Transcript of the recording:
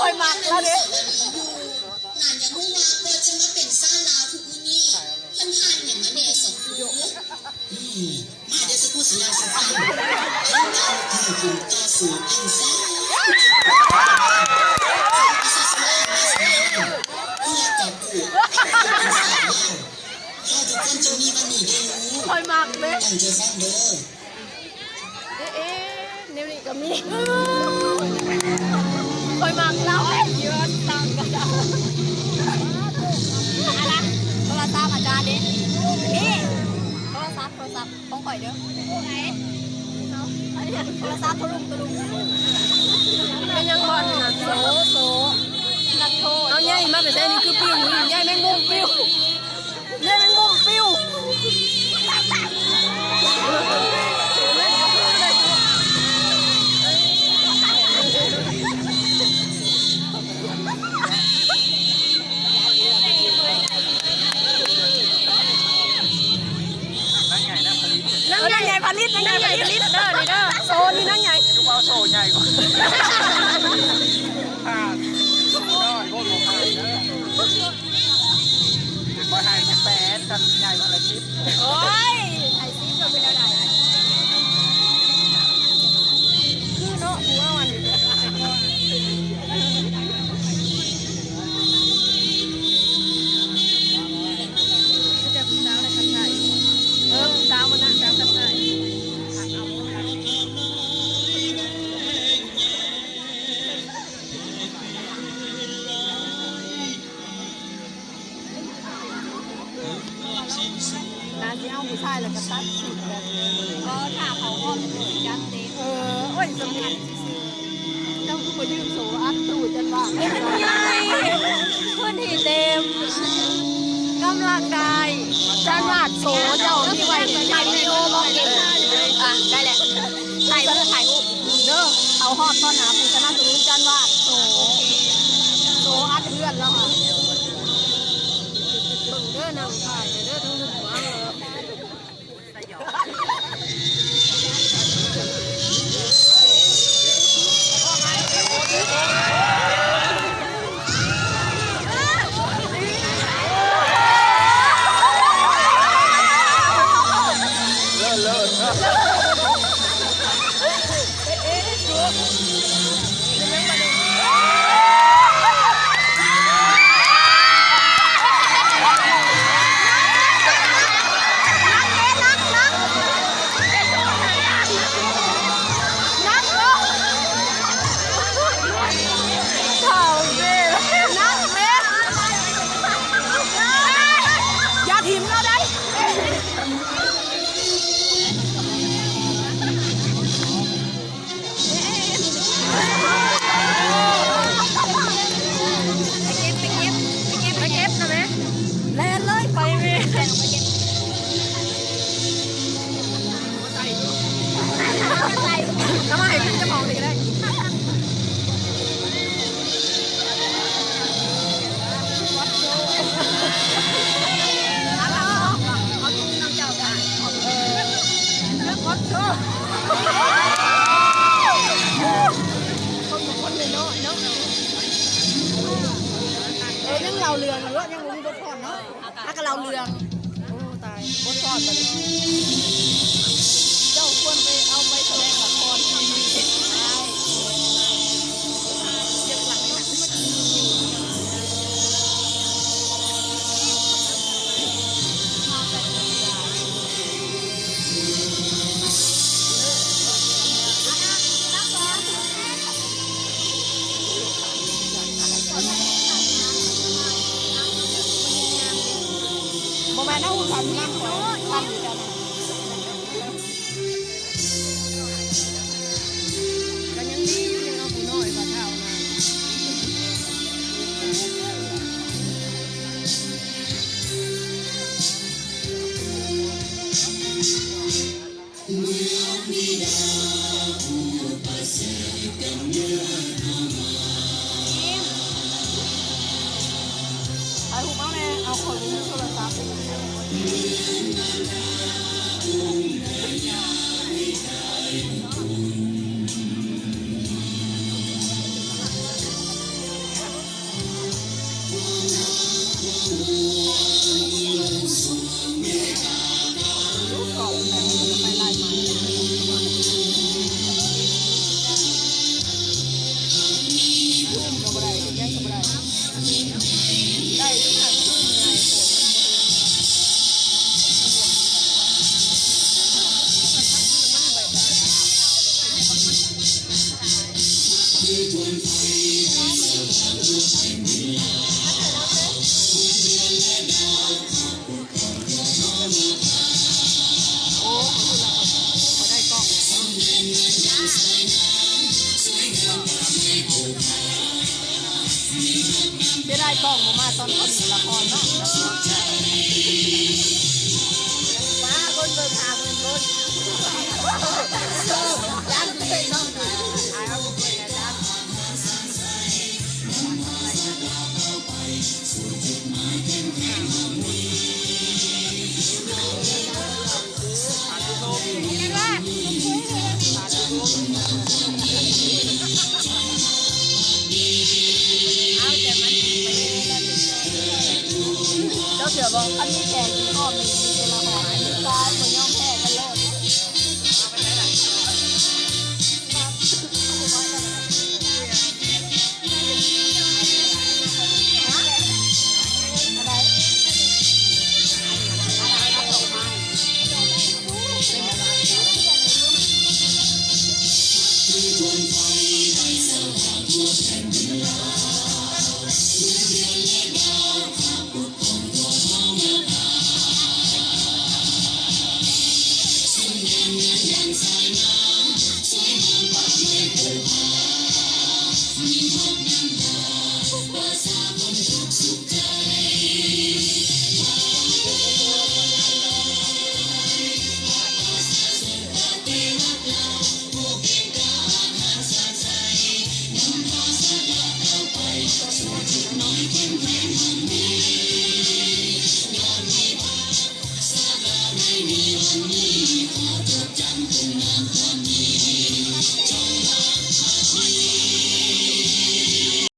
ຂ້ອຍມັກລາວເດ້. ຫຼານຢາກຮູ້ວ່າກວ່າຈະມາເປັນຊາວລາວທຸກມື້ນີ້ ເພິ່ນຜ່ານຫຍັງມາແດ່ສອງຄູ່? ອືມ ມາເດີສະກູສະຍາສະຟັງ ເຮົາເອົາທີ່ຄຸນຕໍ່ສູ້ກັນຊະ ເພື່ອກອບກູ້ເປັນຊາວລາວ ເຮົາທຸກຄົນຈຶ່ງມີວັນນີ້ເດ້ລູກ. ຂ້ອຍມັກເດ້ ຕັ້ງໃຈຟັງເດີ. ເອະ ເອະ ແນວນີ້ກໍມີ ຂ້ອຍມັກລາວ. ຢູ່ວ່າຊິຕັ້ງກໍໄດ້ ອັນນະ ໂທລະສັບອາຈານເດ້ ນີ້ ໂທລະສັບ ໂທລະສັບຂອງຂ້ອຍເດີ ໂທລະສັບໂທລຸງ ໂທລຸງ ແມ່ນຫຍັງບໍ່ອັນນັ້ນ ໂຊ ໂຊ ນັກໂທດ ເອົາໃຫຍ່ມາແຕ່ໃສ ນີ້ຄືປິວ ນີ້ໃຫຍ່ແມງມຸມປິວ. ເລີຍແມງມຸມປິວ ນາງໃຫຍ່ນາງຜະລິດ ນາງໃຫຍ່ຜະລິດ ນາງໃຫຍ່ຜະລິດເດີ ນີ້ເດີ ໂຊນີ້ນາງໃຫຍ່ ຄືວ່າໂຊໃຫຍ່ກວ່າ ຜ່ານ ນ້ອຍໂພດ ບໍ່ຜ່ານເດີ. ບໍ່ໃຫ້ແປດ ຄັນໃຫຍ່ກວ່າລະສິບ. ໂອ້ຍ ໃຫ້ສິບລະເປັນແນວໃດ? ຄືເນາະ ຜູ້ເວົ້າອັນ ແຕ່ຜູ້ສາວລະຄັນໄດ້ ເອີ ຜູ້ສາວມັນນະ ສາວຄັນໄດ້. ໜ້າຊິເອົາຜູ້ຊາຍແລ້ວກໍຕັດສິບແບບ ເອີ ຖ້າເຂົາຮອດຈັດເດ. ເອີ ໂອ້ຍ ສຳເລັດຊື່ໆ ເຈົ້າຄືບໍ່ຢືມໂສອັດຕູ້ຈັນວາດ ພື້ນທີ່ເຕັມ ກຳລັງໄດ້ ຈັນວາດໂສເຈົ້າມີໄວ້ຖ່າຍວິດີໂອບໍ່? ອ່ະ ໄດ້ແລ້ວ ຖ່າຍຮູບ ຖ່າຍຮູບ. ເດີ ເຂົາຮອດຕອນໜ້າຜູ້ສະໜັບສະໜູນຈັນວາດໂສ ໂສອັດເຮືອນແລ້ວຫະ. ເບິ່ງເດີ ນັ່ງຖ່າຍເດີ ທັງໜຸ່ມທັງເລີ. ເລີດ ເລີດ ເລີດ. ຢ່າຖິ້ມລາວໄດ໋. ໄປເກັບ ໄປເກັບ ໄປເກັບນະແມ່ ແລ່ນເລີຍໄປແມ່ ເອົາມາໃຫ້ເພິ່ນເຈົ້າຂອງເລີຍກໍໄດ້. ເອີ ຍັງເລົ່າເລື່ອງຢູ່ ຍັງບໍ່ມີບົດຜ່ອນເນາະ ຫາກະເລົ່າເລື່ອງ. ໂອ້ ຕາຍ ບົດສອນບັດນີ້ ເຈົ້າຄວນໄປເອົາໄປສະແດງລະຄອນທີ່ ບໍ່ແມ່ນເຮົາ ຄັນນຳເຂົາ ຄັນຢູ່ແຖວນັ້ນ ກໍຍັງດີຢູ່ ຍັງເອົາຜູ້ນ້ອຍມາເຖົ້ານະ. ຖ່າຍຮູບເອົາແດ່ ເອົາ ຂ້ອຍບໍ່ມີໂທລະສັບ. ເ ໄດ້ກ້ອງບໍ່ມາຕອນເຂົາເຮັດລະຄອນເນາະ ປ້າຄົນເບິ່ງຫ້າໝື່ນຄົນ ຢ້ານເຕັ້ນເນາະ. ເຈົ້າເຊື່ອບໍ່ ຄັນມີແຂກອີກຮອບໜຶ່ງ ມີເວລາຫອມ